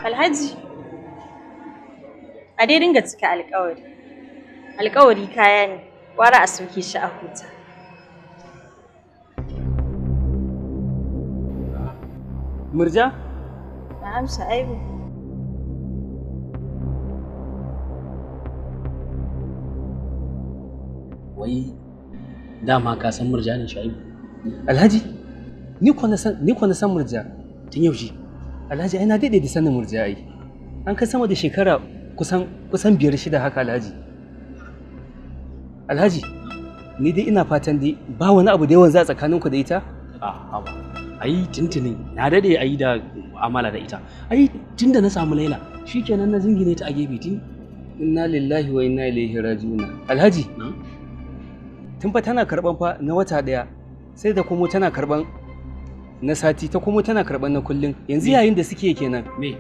Alhaji, a dai dinga cika alƙawari. Alƙawari kaya ne, gwara a soke shi a huta. Murja? Na'am Shu'aibu. Wai dama ka san Murja ne Shu'aibu? Alhaji, ni ko na san Murja tun yaushe. Alhaji ai na daɗe da sanin Murja ai. An kai sama da shekara kusan 5-6 haka Alhaji. Alhaji, ni dai ina fatan dai ba wani abu da yawan za tsakaninku da ita? A'a, ba. Ai tuntuni na dade ai da amala da ita. Ai tunda na samu Laila, shikenan na zingine ta a gefe tun. Inna lillahi wa inna ilaihi raji'un. Alhaji, tun fa tana karban fa na wata daya, sai da kuma tana karban na sati, ta kuma tana karban na kullun. Yanzu yayin da suke kenan. Me?